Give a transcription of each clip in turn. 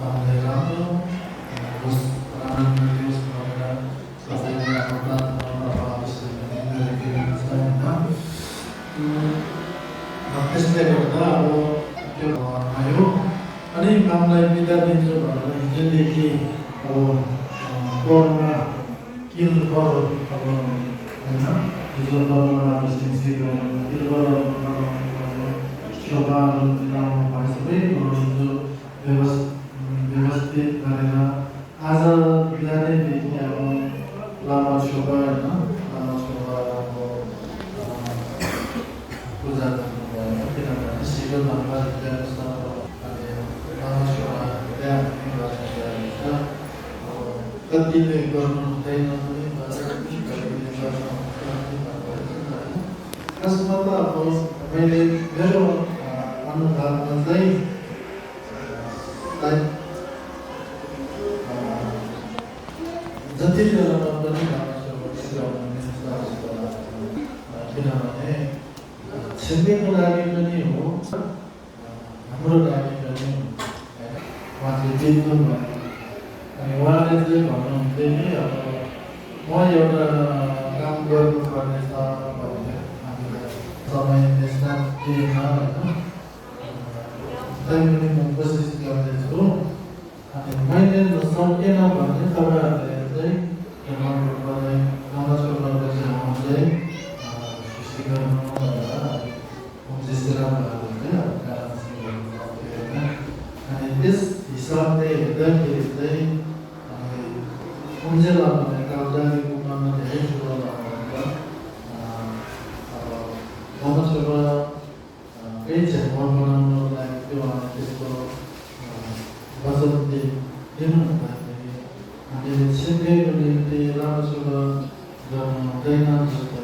हामीले राम्रो होस्, राम्रो होस् भनेर सबैले आफ्नो प्रार्थना अवश्य गरिरहेको छ होइन। त्यसले गर्दा अब त्यो आयो अनि कामलाई बिदा दिन्छु भनेर हिजोदेखि अब कोरोना किल गर अब होइन हिजो कोरोना शोभाहरू मिलाउनु भयो सबै कुरो व्यवस्थित गरेर आज बिहानैदेखि अब लामा शोभा होइन लामा शोभा अब पूजा गर्नुभयो किनभने शिव नम्बर लामा शोभा त्यहाँ कतिले गर्नु हुँदैन खासमा त अब मैले मेरो अनुभावमा चाहिँ जति बेलामा पनि किनभने छिन्नेको लागि पनि हो हाम्रो लागि पनि उहाँले जित्नु भयो अनि उहाँले चाहिँ भन्नुहुन्थ्यो नि अब म एउटा काम गर्नुपर्ने छ भने हामीलाई समय साथ दिएन होइन तैपनि म कोसिस गर्दैछु अनि मैले सकेन भने तपाईँहरूले चाहिँ खुसी गर्नु अनि त्यस हिसाबले हेर्दाखेरि चाहिँ उन्जेल कालदारी गुम्बामा धेरै ठुलो केही झ्याम्मा बनाउनको लागि त्यो त्यसको वचन दिनु हुँदाखेरि हामीले छिन्केको निम्ति राम्रोसँग गर्नु हुँदैन जस्तो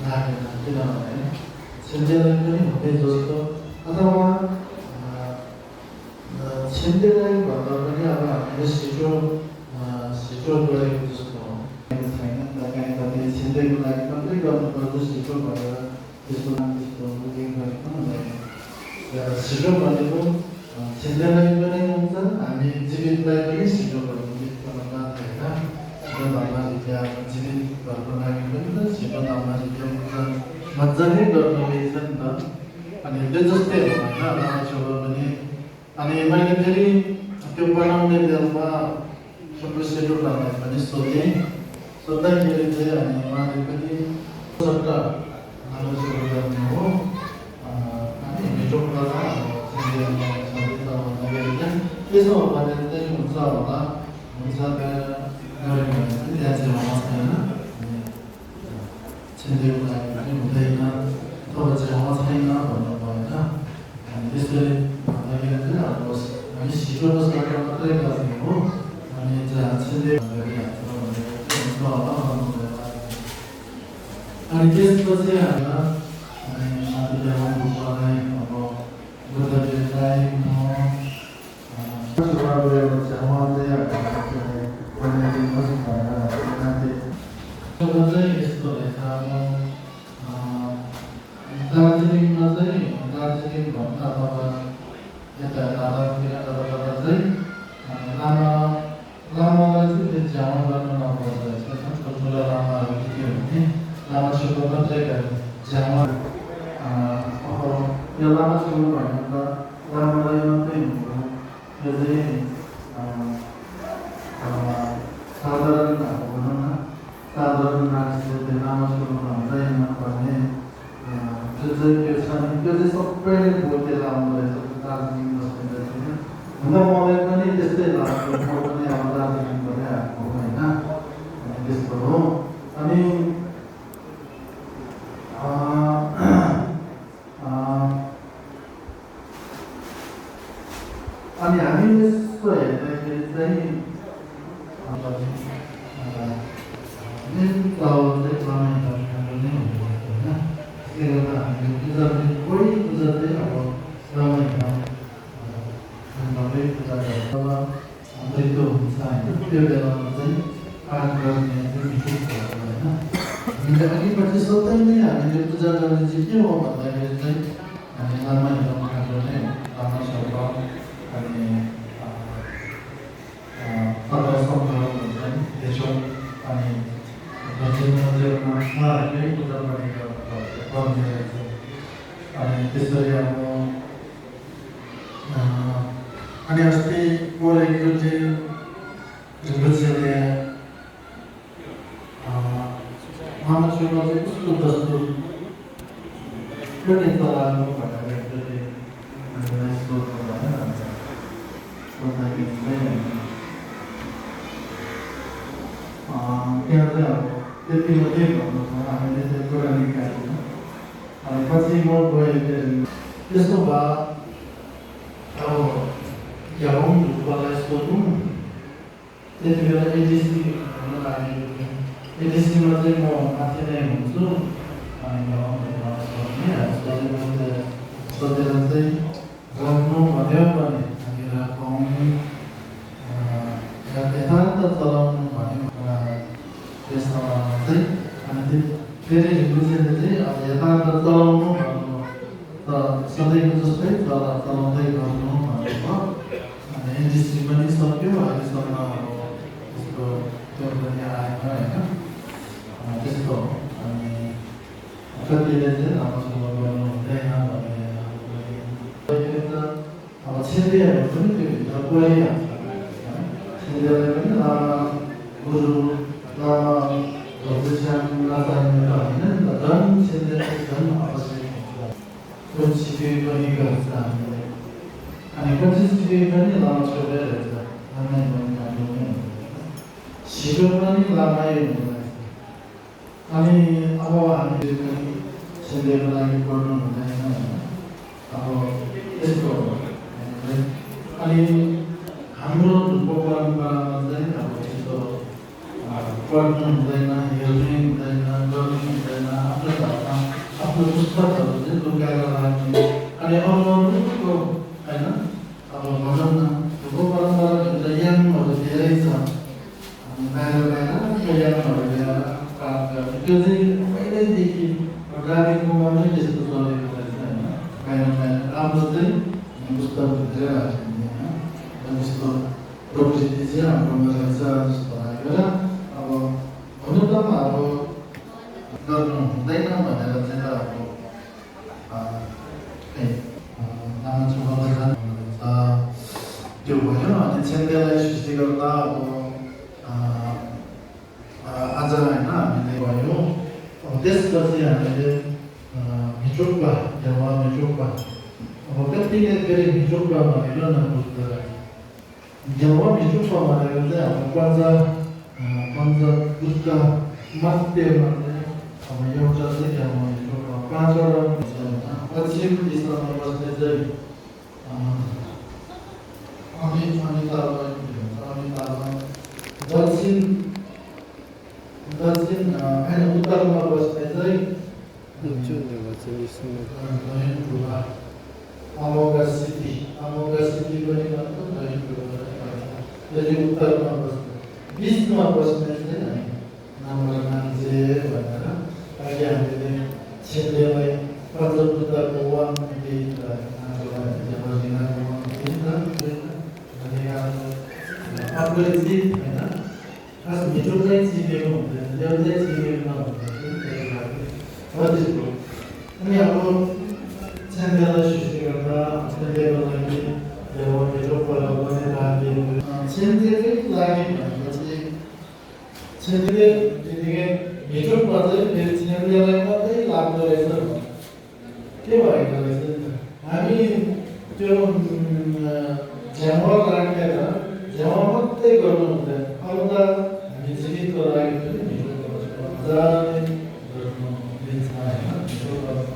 लागेन किनभने छिन्केलाई पनि हुने जस्तो अथवा छिन्केलाई भन्दा पनि अब हामीले छिटो गरेको जस्तो छैन कहीँ छिन्केको लागि मात्रै गर्नुपर्छ छिटो भएर त्यसको त्यस्तो बुकिङ गरेको हुँदैन छिटो भनेको छिन्केलाई पनि हुन्छ हामी जीवितलाई पनि छिटो गर्नु होइन छिटो धर्म विद्या जीवित गर्नको लागि पनि त छिटो धर्म विद्या मजाले गर्नु रहेछ नि त अनि त्यो जस्तै हो होइन राम्रोसँग पनि अनि मैले फेरि त्यो बनाउने बेलामा सबै सेड्युलहरूलाई पनि सोधेँ सोद्धाखेरि चाहिँ अनि उहाँले पनि सट्टा राम्रोसँग गर्ने हो अनि मिठो कुरा त्यसो हो भने चाहिँ हुन्छ होला हुन्छ गऱ्यो भने पनि त्यहाँ चाहिँ छैन छिन्जेको लागि पनि हुँदैन अथवा चाहिँ छैन भन्नु भएन अनि त्यसरी भन्दाखेरि चाहिँ अब हामी छिटो बस्बाट मात्रै गर्ने हो अनि जहाँ छिन्जे गरिहाल्छ भनेर अनि त्यसपछि हामी साथीले आउनुपर्ने अब बुद्धदेवलाई यस्तो रहेछ दार्जिलिङमा चाहिँ दार्जिलिङ भन्दा अथवा यता दार्जिलिङ चाहिँ लामालाई चाहिँ त्यो झ्यामा गर्नु नपर्दो रहेछ ठुल्ठुलो लामाहरू के भने लामा सुको मात्रै झ्यामा यो लामा सुको भन्नु त लामालाई मात्रै हुनु यो चाहिँ साधारण भनौँ न साधारण मानिसले लामा सुको हुँदैन भन्ने जो चाहिँ त्यो छ नि त्यो चाहिँ सबैले बोल्दै लाउँदो रहेछ दार्जिलिङ बस्ने रहेछ हुन मलाई पनि त्यस्तै लाग्छ म पनि अब दार्जिलिङबाटै आएको होइन त्यस्तो हो अनि हामीले यस्तो हेर्दाखेरि चाहिँ मेन चावल चाहिँ कमाइ दर्शनहरू नै हुनुपर्छ होइन त्यसले गर्दा हामीले पूजा पनि कोही पूजा चाहिँ अब रमाइलो सबै पूजा गर्छ मृत्यु हुन्छ होइन त्यो बेलामा चाहिँ पाठ गर्ने चाहिँ विशेष होइन हामीले अघिपट्टि सोध्दै नै हामीले पूजा गर्ने चाहिँ के हो भन्दाखेरि चाहिँ हामी रमाइलो खाएको नै राम्रोसँग अनि अनि अस्ति बोलेको चाहिँ जुन मामा छेउमा चाहिँ कस्तो दस्तुर कुनै तलामा भनेर एकदमै हामीलाई सोध्नु भएन सोद्धाखेरि चाहिँ त्यहाँ चाहिँ अब त्यति मात्रै भन्नु छ हामीले चाहिँ कुरा निकाल्यौँ अनि पछि म गएँ त्यसो भए अब यहाँ ढुक्कलाई सोधौँ त्यति बेला एडिसी हुन लागेको थियो एडिसीमा चाहिँ म माथि नै हुन्छु अनि सोधेर चाहिँ गर्नु भन्यो भने हामीलाई पाउनु यथार्थ चलाउनु भन्यो त्यसमा चाहिँ अनि फेरि बुझेर चाहिँ अब यथार्थ चलाउनु भन्नु त सधैँको जस्तै चलाउँदै गर्नु भनेको अनि एनजिसी पनि सक्यो अहिलेसम्म अब त्यसको त्यो पनि आएन होइन त्यस्तो अनि कतिले चाहिँ राम्रोसँग गर्नु हुँदैन भनेर अब छेत्रीहरू पनि त्यो भित्र गइहाल्छ छेत्रीहरूलाई पनि लामा गुरु लामा लाचार्य होइन नि त झन् छेत्रीलाई झन् आवश्यक हुन्छ कुन सिपी पनि गर्छ हामीले अनि कुन सिपी पनि लामा छोडेर रहेछ लामै पनि राम्रो नै हुन्छ सिपी पनि लामै हुँदैछ अनि अब हामीले पनि छेत्रीको लागि गर्नु हुँदैन अब त्यस्तो अनि हाम्रो धर्म परम्परामा चाहिँ अब त्यस्तो पढ्नु हुँदैन हेर्नु हुँदैन गर्नु हुँदैन आफ्नो धर्म आफ्नो पुस्तकहरू चाहिँ लुकाएर राख्ने अनि अरूको होइन अब भनौँ न धर्म परम्पराभित्र यामहरू धेरै छ बाहिर बाहिर यामहरू ल्याएर प्राप्त गर्ने त्यो चाहिँ पहिल्यैदेखि राखेकोमा पनि त्यस्तो चलेको रहेछ होइन बाहिर बाहिर राम्रो चाहिँ पुस्तकभित्रै राख्ने होइन त्यस्तो प्रकृति चाहिँ हाम्रोमा रहेछ जस्तो लागेर अब हुनु त अब गर्नु हुँदैन भनेर चाहिँ अब लामा छुपाउँदै जानुहुन्छ त्यो भयो अनि छेन्देलाई सृष्टि गर्दा अब आज होइन हामीले भयो त्यसपछि हामीले मिचोक्पा जम्मा मिचोक्पा अब कतिले फेरि मिचोक्पा भनेर नबुझ्दा जम्मा मिचोक्पा भनेर चाहिँ हाम्रो पञ्च बुद्ध मध्येमा चाहिँ अब एउटा चाहिँ जम्मा मिचोक्पा पाँचवटा पश्चिम दिशामा बस्ने चाहिँ दक्षिण होइन उत्तरमा बस्ने चाहिँ अमोघा सिटी पनि भन्छ त्यसले उत्तरमा बस्ने बिचमा बस्ने चाहिँ राम्रो मान्छे भनेर अहिले हामीले छेत्रीलाई पञ्चबुद्धको वन आफूले चिज होइन खास मिठो चाहिँ चिनेको हुँदैन ल्याउँदै चिनेको नहुँदैन त्यस्तो अनि अब छेन्देलाई सृष्टि गर्दा छेन्देको लागि मिठो पर्व पनि राखिएको छेन्देकै लागि भनेपछि छेन्देले त्यतिकै मिठो पर्दै फेरि छेन्देलाई मात्रै लाग्दो रहेछ के भएको रहेछ हामी त्यो झ्यामल राखेर झ्यामल मात्रै गर्नु हुँदैन अरू त हामी जीवितको लागि पनि मिठो गर्छौँ मजाले गर्नु दिन्छ होइन मिठो गर्नु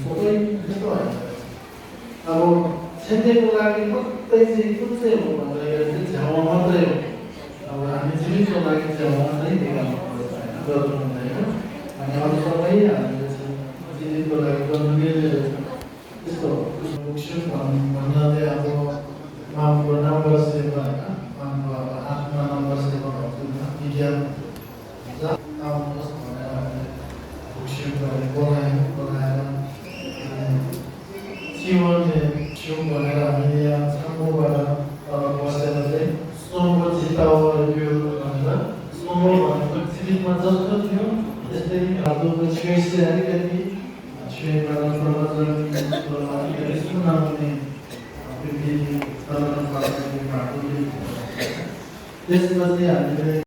सबै मिठो होइन अब छेन्देको लागि मात्रै चाहिँ कुन चाहिँ हो भन्दाखेरि चाहिँ झ्यामल मात्रै हो अब हामी जीवितको लागि झ्यामल नै निकाल्नु पर्छ गर्नु हुँदैन अनि अरू सबै हामीले चाहिँ जीवितको लागि गर्नु मिल्दैन त्यस्तो भन्नाले अब उहाँको नम्बर सेवा होइन उहाँको अब आफ्ना नम्बर सेवा भएको विज्ञान आउनुहोस् भनेर हामीले भुक्स्यौँ बोलाएर छेउ भनेर हामीले यहाँ छाङ्गोबाट बसेर चाहिँ सोमको चिताउहरू भनेर सोमो भनेको जीवितमा जस्तो थियो त्यस्तै हातको छेउसे अलिकति para wprowadzeniu instytucjonalnej opieki stanowią bardzo ważną. Jest rozwijany.